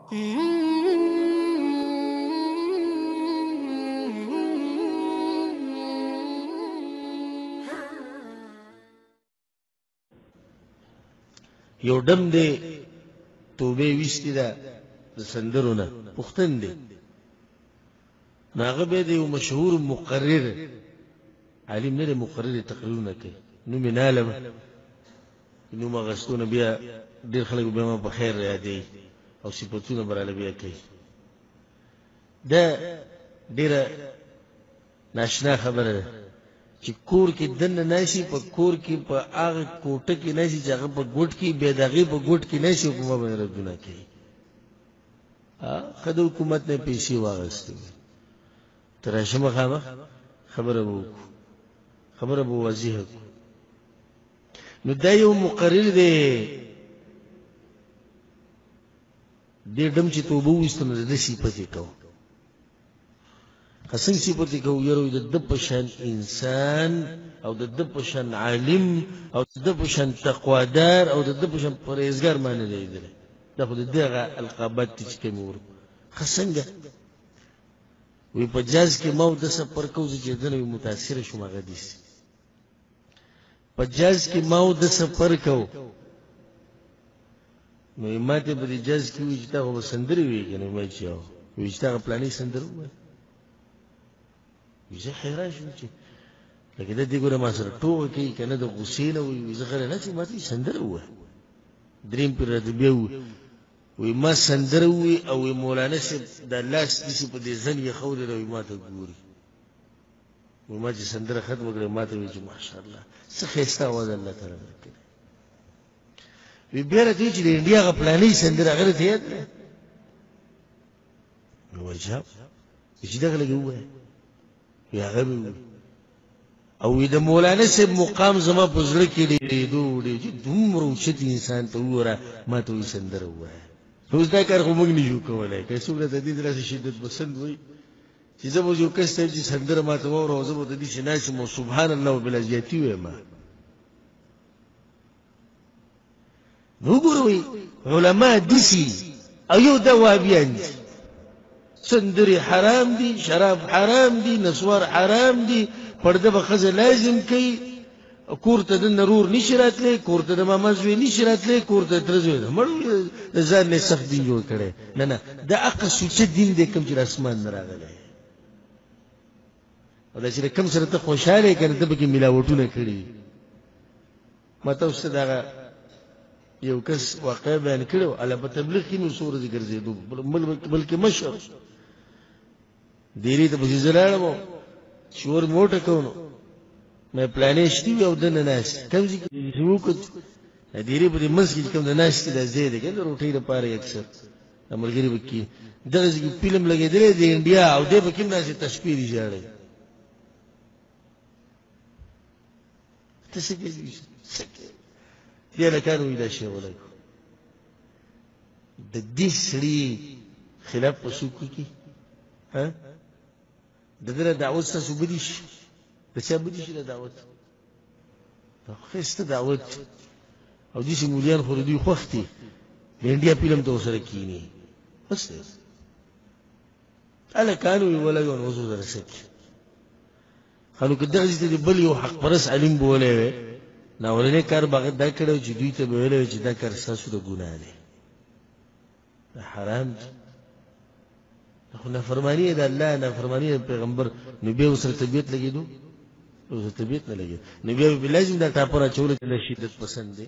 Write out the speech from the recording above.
یو ډم دی، توبه ویستې ده د سندرو نه، پښتن دی. نو هغه به د یو مشهور مقرر عالم نه دی، مقرر تقریرونه کوي، نوم یې نه علم، نوم اخیستو نه بیا ډېر خلک بیا ما په خیر یادوي او صفتونه به راله بیا کوي. دا ډېره ناشنا خبره ده چې کور کې دننه ناشي، په کور کې په هغه کوټه کې ناشي چې هغه په ګوټ کې، بیا د هغې په ګوټ کې ناشي او په ما باندې ردونه کوي. ښه د حکومت نه پیسې واخیستې، ته راشه مخامخ خبره به وکړو، خبره به واضحه کړو. نو دا یو مقرر دی، دې ډم چې توبه وویسته نو د ده صفت یې کوه. څنګه صفت یې کوو؟ یاره د ده په شان انسان او د ده په شان عالم او د ده په شان تقوادار او د ده په شان پرهېزګار ما نه دی لیدلی. دا خو د ده هغه القابات دي چې کوم یې ورکړو. ښه څنګه؟ وایي په جاز کې ما او ده سفر کوو، زه چې ده نه متاثره شوم هغه داسې په جاز کې ما او ده سفر کوو. نو یې ما ته په دې جاز کې ووایي چې تا خو به سندرې ویې که نه؟ ما چې هو. وایي چې تا هغه پلانۍ سندره ووایه. وایي زه حیران شوم چې لکه دا دې ګوره ما سره ټوغه کوي که نه، د غوسې نه وایي. وایي زه غلی ناست یم، ما ته یې سندره ووایه. درېیم پېر راته بیا ووایي، وایي ما سندره ووایي او وایي مولانا صاحب دا لاس داسې په دې زن یې ښودلی دی، وایي ما ته ګوري. وایي ما چې سندره ختمه کړه ما ته وایي چې ماشاءالله څه ښایسته اواز الله تعالی درکړی. وی بیا راته وایي چې د انډیا هغه پلانۍ سندره هغه راته یاد ده. نو وایي چې چې دغه لږ ووایه. وی هغه مې ووایي. او وی د مولانا صاحب مقام زما په زړه کې ډېرېدو ډېر چې دومره اوچت انسان ته وګوره ما ته وایي سندره ووایه. نو اوس دا کار خو موږ نه شو کولی، که څوک راته دې داسې شدت پسند وایي چې زه به یو کس ته چې سندره ما ته واوره او زه به ورته داسې ناست یم او سبحان الله وبلا زیاتي وایم. نو وګوروئ علما دسی او یو دا وابیان دي، سندرې حرام دي، شراب حرام دي، نسوار حرام دي، پرده به ښځه لازم کوي، کور ته د نرور نشي راتلی، کور ته د ماما زوی نشي راتلی، کور ته د تره زوی نه، مړ د ځان نه سخت دین جوړ کړی. نه نه، دا هغه سوچه دین دی کوم چې د اسمان نه راغلی او دا چې د کوم سره ته خوشحاله یې که نه، ته پکې ملاوټونه کړي. ما تاسو ته دغه یو کس واقعه بیان کړې وه، هله په تبلیغ کې مې څو ورځې ګرځېدو، بلکې مشر دیرې ته پسې زه لاړم چې ور مې وټکوه، نو مې پلانې شتي وي او دننه ناست کوم ځای کې چې وکړو د دیرې په دې منځ کې چې کوم د ناستې دا ځای دی که نه، د روټۍ لپاره یې اکثر د ملګري به کښېني، دغه ځای کې فلم لګېدلی دی انډیا او دی پکې هم داسې تسپې دي ژاړی. ته څه کوې؟ څه کوې؟ دې هلکانو وایي دا شی ولګو. د دې سړي خلاف به څوک وکړي؟ ها؟ د ده دعوت ستاسو بدي شي؟ د چا بدي شي دا دعوت؟ دا خو ښایسته دعوت او داسې مولیان خو د دوی خوښ دي، د انډیا فلم ته ورسره کښېني بس دی. هلکانو یې ولګو نو اوس ورسره څه کوي؟ خلکو که دغسې ته دې بل یو حق پرست عالم بولی وی، نو اولنی کار به هغه دا کړی و چې دوی ته به ویلی وی چې دا کار ستاسو د ګناه دی، دا حرام دی، دا خو نافرماني ده د الله، نافرماني ده د پیغمبر. نو بیا ورسره طبیعت لګېدو، ورسره طبیعت نه لګېدو، نو بیا به لازم دا ټاپه راچوله چې دا شدت پسند دی.